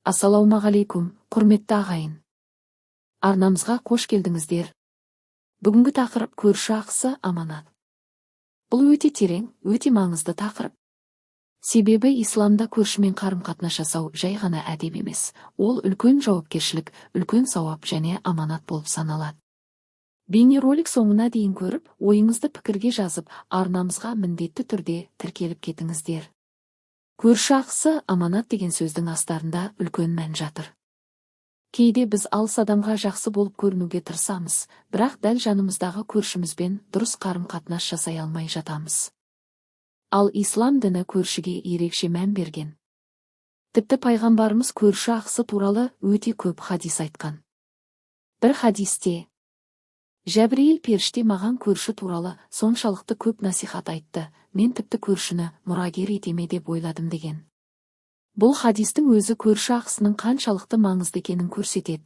Ассалаумағалейкум, құрметті ағайын. Арнамызға қош келдіңіздер. Бүгінгі тақырып көрші ақысы аманат. Бұл өте терең, өте маңызды тақырып. Себебі исламда көршімен қарым-қатынас жасау жай ғана әдеп емес, ол үлкен жауапкершілік, үлкен сауап және аманат болып саналады. Бейнеролик соңына дейін көріп, ойыңызды пікірге жазып, арнамызға міндетті түрде тіркеліп кетіңіздер. Көрші ақысы аманат деген сөздің астарында үлкен мән жатыр. Кейде біз алыс адамға жақсы болып көрінуге тырысамыз, бірақ дәл жанымыздағы көршімізбен дұрыс қарым-қатынас жасай алмай жатамыз. Ал ислам діні көршіге ерекше мән берген. Тіпті пайғамбарымыз көрші ақысы туралы өте көп хадис айтқан. Бір хадисте: «Жәбірейіл періште маған көрші туралы соншалықты көп насихат айтты, мен тіпті көршіні мұрагер ете ме деп ойладым», – деген. Бұл хадистің өзі көрші ақысының қаншалықты маңызды екенін көрсетеді.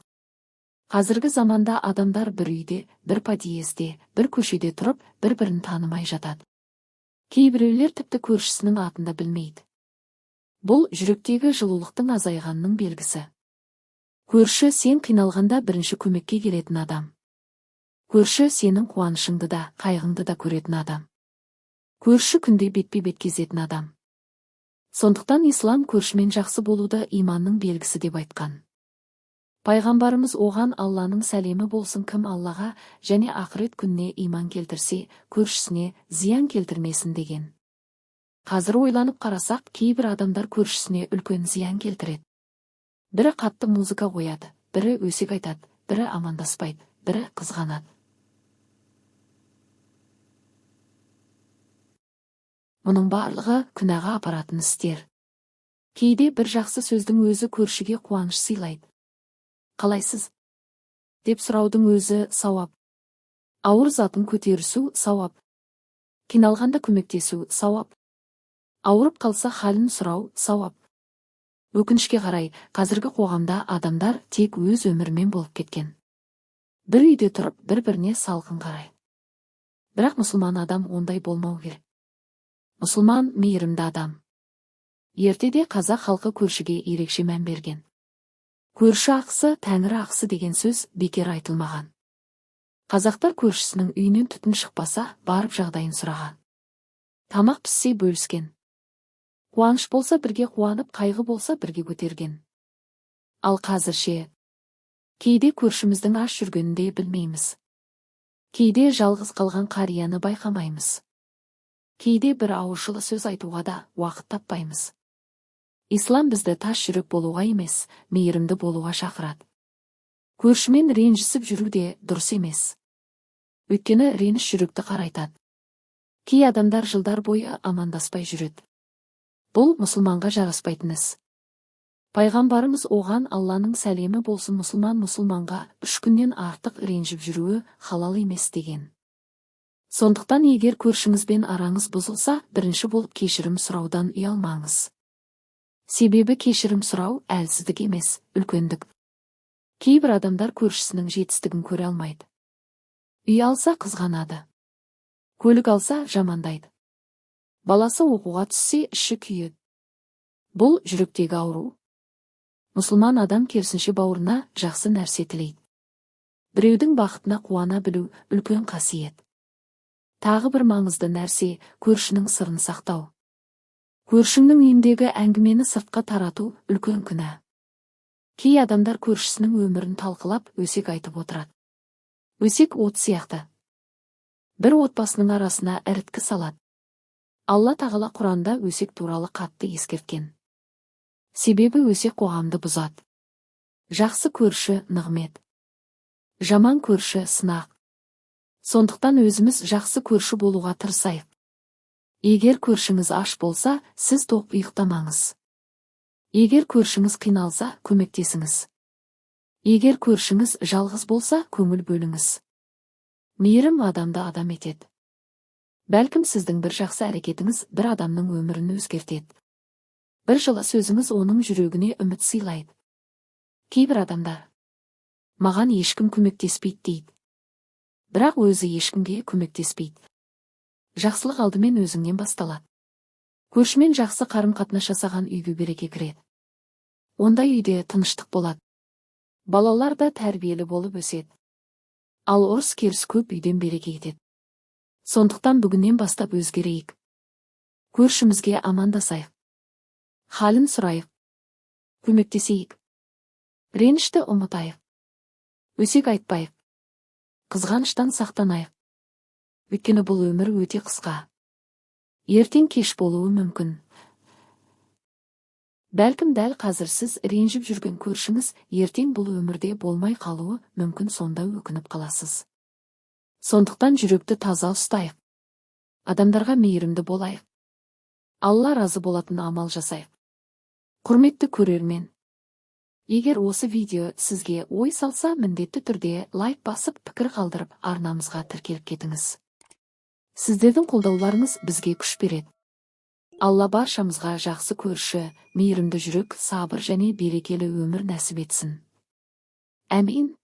Қазіргі заманда адамдар бір үйде, бір подъезде, бір көшеде тұрып, бір-бірін танымай жатады. Кейбіреулер тіпті көршісінің атын да білмейді. Бұл жүректегі жылулықтың азайғанының белгісі. Көрші – сен қиналғанда бірінші көмекке келетін адам. Көрші – сенің қуанышыңды да, қайғыңды да көретін адам. Көрші – күнде бетпе-бет кезетін адам. Сондықтан ислам көршімен жақсы болуды иманның белгісі деп айтқан. Пайғамбарымыз, оған Алланың сәлемі болсын: «Кім Аллаға және ақырет күніне иман келтірсе, көршісіне зиян келтірмесін», – деген. Қазір ойланып қарасақ, кейбір адамдар көршісіне үлкен зиян келтіреді. Бірі қатты музыка қояды, бірі өсек айтады, бірі амандаспайды, бірі қызғанады. Мұның барлығы күнәға апаратын істер. Кейде бір жақсы сөздің өзі көршіге қуаныш сыйлайды. «Қалайсыз?» деп сұраудың өзі сауап. Ауыр затын көтерісу сауап. Қиналғанда көмектесу сауап. Ауырып қалса, халін сұрау сауап. Өкінішке қарай, қазіргі қоғамда адамдар тек өз өмірімен болып кеткен. Бір үйде тұрып, бір-біріне салқын қарай. Бірақ мұсылман адам ондай болмау керек. Мұсылман – мейірімді адам. Ертеде қазақ халқы көршіге ерекше мән берген. Көрші ақысы – тәңірі ақысы деген сөз бекер айтылмаған. Қазақтар көршісінің үйінен түтін шықпаса, барып жағдайын сұраған. Тамақ піссе, бөліскен. Қуаныш болса, бірге қуанып, қайғы болса, бірге көтерген. Ал қазір ше? Кейде көршіміздің аш жүргенін де білмейміз. Кейде жалғыз қалған қарияны байқамаймыз. Кейде бір ауыз жылы сөз айтуға да уақыт таппаймыз. Ислам бізді тас жүрек болуға емес, мейірімді болуға шақырады. Көршімен ренжісіп жүру де дұрыс емес. Өйткені реніш жүректі қарайтады. Кей адамдар жылдар бойы амандаспай жүреді. Бұл мұсылманға жараспайтын іс. Пайғамбарымыз, оған Алланың сәлемі болсын: «Мұсылман мұсылманға 3 күннен артық ренжіп жүруі халал емес», – деген. Сондықтан егер көршіңізбен араңыз бұзылса, бірінші болып кешірім сұраудан ұялмаңыз. Себебі кешірім сұрау әлсіздік емес, үлкендік. Кейбір адамдар көршісінің жетістігін көре алмайды. Үй алса, қызғанады. Көлік алса, жамандайды. Баласы оқуға түссе, іші күйеді. Бұл жүректегі ауру. Мұсылман адам керісінше бауырына жақсы нәрсе тілейді. Біреудің бақытына қуана білу – үлкен қасиет. Тағы бір маңызды нәрсе – көршінің сырын сақтау. Көршіңнің үйіндегі әңгімені сыртқа тарату – үлкен күнә. Кей адамдар көршісінің өмірін талқылап, өсек айтып отырады. Өсек от сияқты. Бір отбасының арасына іріткі салады. Алла Тағала Құранда өсек туралы қатты ескерткен. Себебі өсек қоғамды бұзады. Жақсы көрші – нығмет. Жаман көрші – сынақ. Сондықтан өзіміз жақсы көрші болуға тырысайық. Егер көршіңіз аш болса, сіз тоқ ұйықтамаңыз. Егер көршіңіз қиналса, көмектесіңіз. Егер көршіңіз жалғыз болса, көңіл бөліңіз. Мейірім адамды адам етеді. Бәлкім, сіздің бір жақсы әрекетіңіз бір адамның өмірін өзгертеді. Бір жылы сөзіңіз оның жүрегіне үміт сыйлайды. Кейбір адамдар «Маған ешкім көмектеспейді» дейді. Бірақ өзі ешкімге көмектеспейді. Жақсылық алдымен өзіңнен басталады. Көршімен жақсы қарым-қатынас жасаған үйге береке кіреді. Ондай үйде тыныштық болады. Балалар да тәрбиелі болып өседі. Ал ұрыс-керіс көп үйден береке кетеді. Сондықтан бүгіннен бастап өзгерейік. Көршімізге амандасайық. Халін сұрайық. Көмектесейік. Ренішті ұмытайық. Өсек айтпайық. Қызғаныштан сақтанайық. Өйткені бұл өмір өте қысқа. Ертең кеш болуы мүмкін. Бәлкім, дәл қазір сіз ренжіп жүрген көршіңіз ертең бұл өмірде болмай қалуы мүмкін, сонда өкініп қаласыз. Сондықтан жүректі таза ұстайық. Адамдарға мейірімді болайық. Алла разы болатын амал жасайық. Құрметті көрермен, егер осы видео сізге ой салса, міндетті түрде лайк басып, пікір қалдырып, арнамызға тіркеліп кетіңіз. Сіздердің қолдауларыңыз бізге күш береді. Алла баршамызға жақсы көрші, мейірімді жүрек, сабыр және берекелі өмір нәсіп етсін. Әмин.